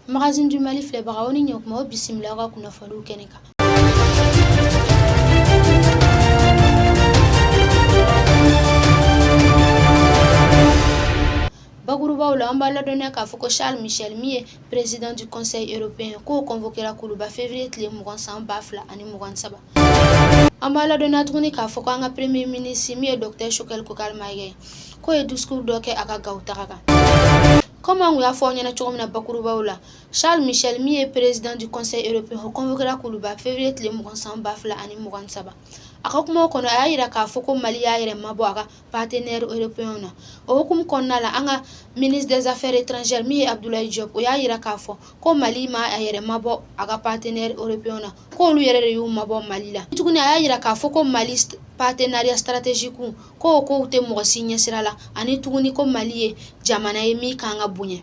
Magazine du Mali filɛbagaw ni ɲɔgɔn aw bisimila aw ka kunnafoniw kɛnɛ kan. Bakurubaw la, an b'a ladɔnniya k'a fɔ ko Charles Michel min ye président du conseil européen k'o convoquera Kuluba février tile 20 san 2023. An b'a ladɔnniya tuguni k'a fɔ ko an ka premier ministre min ye docteur Choguel Kokalla Maïga ye, k'o ye discours dɔ kɛ a ka Gawo taga kan. Comme an tun y'a fɔ aw ɲɛna cogo min na bakurubaw la, Charles Michel min ye président du conseil européen o convoquera Kuluba février tile 20 san 2023. A ka kumaw kɔnɔ, a y'a jira k'a fɔ ko Mali y'a yɛrɛ mabɔ a ka partenaire européen na. O hukumu kɔnɔna la, an ka ministre des affaires étrangères min ye Abdoulaye Diop, o y'a jira k'a fɔ ko Mali ma a yɛrɛ mabɔ a ka partenaire européen na, k'olu yɛrɛ de y'u mabɔ Mali la. Tuguni a y'a jira k'a fɔ ko Mali partenariat stratégique k'o kow tɛ mɔgɔ si ɲɛsira la, ani tuguni ko Mali ye jamana ye min kan ka bonya.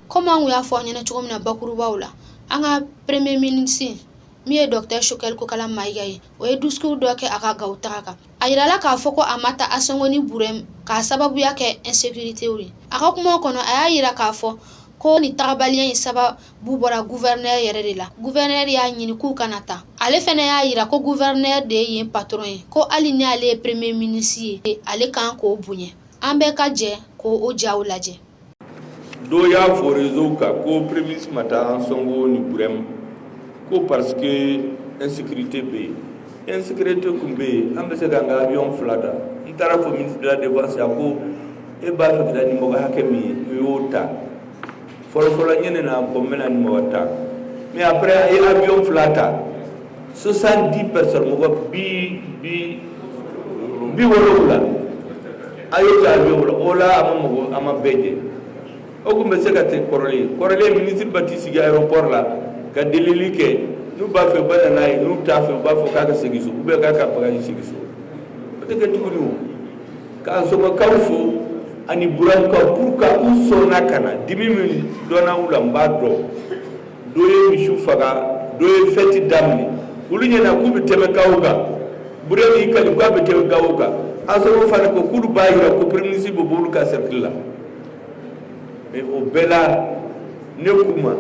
Comme an tun y'a fɔ aw ɲɛna cogo min na bakurubaw la, an ka premier ministre min ye docteur Choguel Kokalla Maïga ye, o ye discours dɔ kɛ a ka Gawo taga kan. A yirala k'a fɔ ko a ma taa Ansongo ni Burem k'a sababuya kɛ insécurité ye. A ka kumaw kɔnɔ, a y'a yira k'a fɔ ko ni tagabaliya in sababu bɔra gouverneur yɛrɛ de la. Gouverneur y'a ɲini k'u kana taa. Ale fɛnɛ y'a yira ko gouverneur de ye yen patron ye, ko hali ni ale ye premier ministre ye, ale kan k'o bonya. An bɛɛ ka jɛ k'o jaw lajɛ. Dɔw y'a fɔ réseau kan ko premier ministre ma taa Ansongo ni Burem ko parce que insécurité bɛ yen. Insécurité kun bɛ yen, an bɛ se k'an ka avion fila ta. N taara fɔ ministre de la défense a ko e b'a fɛ ka taa ni mɔgɔ hakɛ min ye, i y'o ta. Fɔlɔfɔlɔ n ye na ko n bɛna ni mɔgɔ 10, mais après a ye avion fila ta, 70 personnes, mɔgɔ 70, a y'o ta avion la. O la a ma mɔgɔ, a ma bɛɛ jɛ. O tun bɛ se ka kɛ kɔrɔlen kɔrɔlen. Ministre ba t'i sigi aéroport la ka delili kɛ, n'u b'a fɛ u bɛ na n'a ye, n'u t'a fɛ u b'a fɔ k'a ka segin so ou bien k'a ka bagage segin so. O tɛ kɛ tuguni. O k'Ansongokaw fo ani Buramkaw pour que u sɔnna ka na. Dimi min dɔnna u la, n b'a dɔn. Dɔ ye misiw faga, dɔ ye fɛti daminɛ, olu ɲɛna k'u bɛ tɛmɛ Gawo kan. Burem y'i kali k'a bɛ tɛmɛ Gawo kan. Ansongo fana ko k'olu b'a jira ko premier ministre bɛ bɔ olu ka cercle la. Mais o bɛɛ la, ne k'u ma,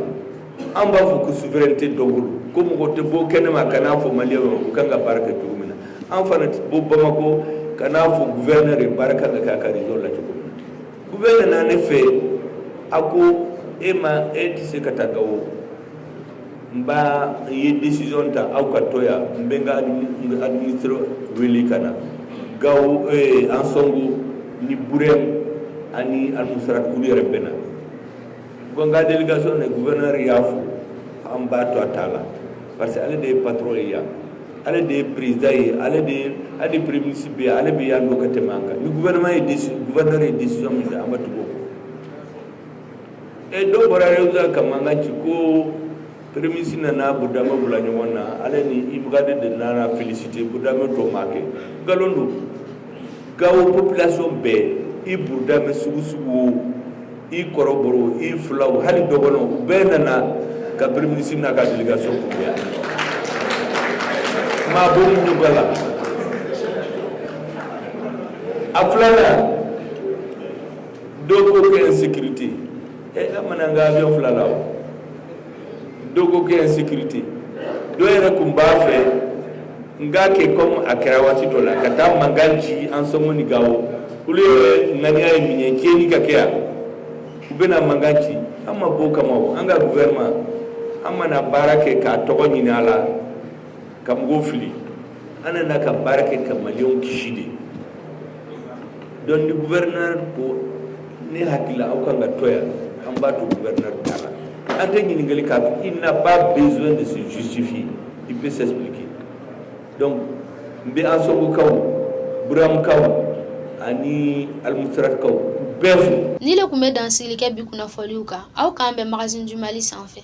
an b'a fɔ ko souveraineté dɔ bolo, ko mɔgɔ tɛ bɔ kɛnɛma ka n'a fɔ maliyɛnw u kan ka baara kɛ cogo min na. An fana tɛ bɔ Bamakɔ ka n'a fɔ gouverneur ye baara kan ka kɛ a ka région la cogo min na. Gouverneur nana ne fɛ, a ko e ma e tɛ se ka taa Gawo, n b'a n ye décision ta, aw ka to yan, n bɛ n ka administre wele ka na Gawo. Ansongo ni Burem ani Almousrat, olu yɛrɛ bɛnna ko n ka délégation de. Gouverneur y'a fɔ, an b'a to a ta la parce que ale de ye patron ye yan, ale de ye président ye, ale de ye, hali premier ministre bɛ yan, ale bɛ yan dɔ ka tɛmɛ an kan. Ni gouvernement ye décision, gouverneur ye décision min ta, an bɛ tugu o kɔ. E dɔw bɔra réseau ka mankan ci ko premier ministre nana Burudamɛ bila ɲɔgɔn na, ale ni IBK de nana féliciter Burudamɛ tɔ ma kɛ. Nkalon don. Gawo population bɛɛ, i Burudamɛ sugu sugu o, i kɔrɔbɔrɔ, i filaw, hali dɔgɔnɔw, u bɛɛ nana ka premier ministre n'a ka délégation kunbɛn yan. Maa bɔ mun b'a la. A filanan, dɔw ko ko insécurité. Ɛ, an mana an ka avion fila la o. Dɔw ko ko insécurité. Dɔw yɛrɛ tun b'a fɛ n k'a kɛ comme a kɛra waati dɔ la, ka taa mankan ci Ansongo ni Gawo. Olu yɛrɛ ŋaniya ye min ye, tiɲɛni ka kɛ yan, u bɛna mankan ci. An ma bɔ o kama o. An ka gouvernement, an mana baara kɛ k'a tɔgɔ ɲini a la ka mɔgɔw fili, an nana ka baara kɛ ka maliyɛnw kisi de. Donc ni gouverneur ko ne hakili la aw kan ka to yan, an b'a to gouverneur ta la, an tɛ ɲininkali k'a fɛ. Il n'a pas besoin de se justifier, il peut s'expliquer. Donc n bɛ Ansongokaw, Buramkaw ani Almousratkaw bɛɛ fo. Ni le tun bɛ dansigili kɛ bi kunnafoniw kan. Aw k'an bɛn Magazine du Mali sanfɛ.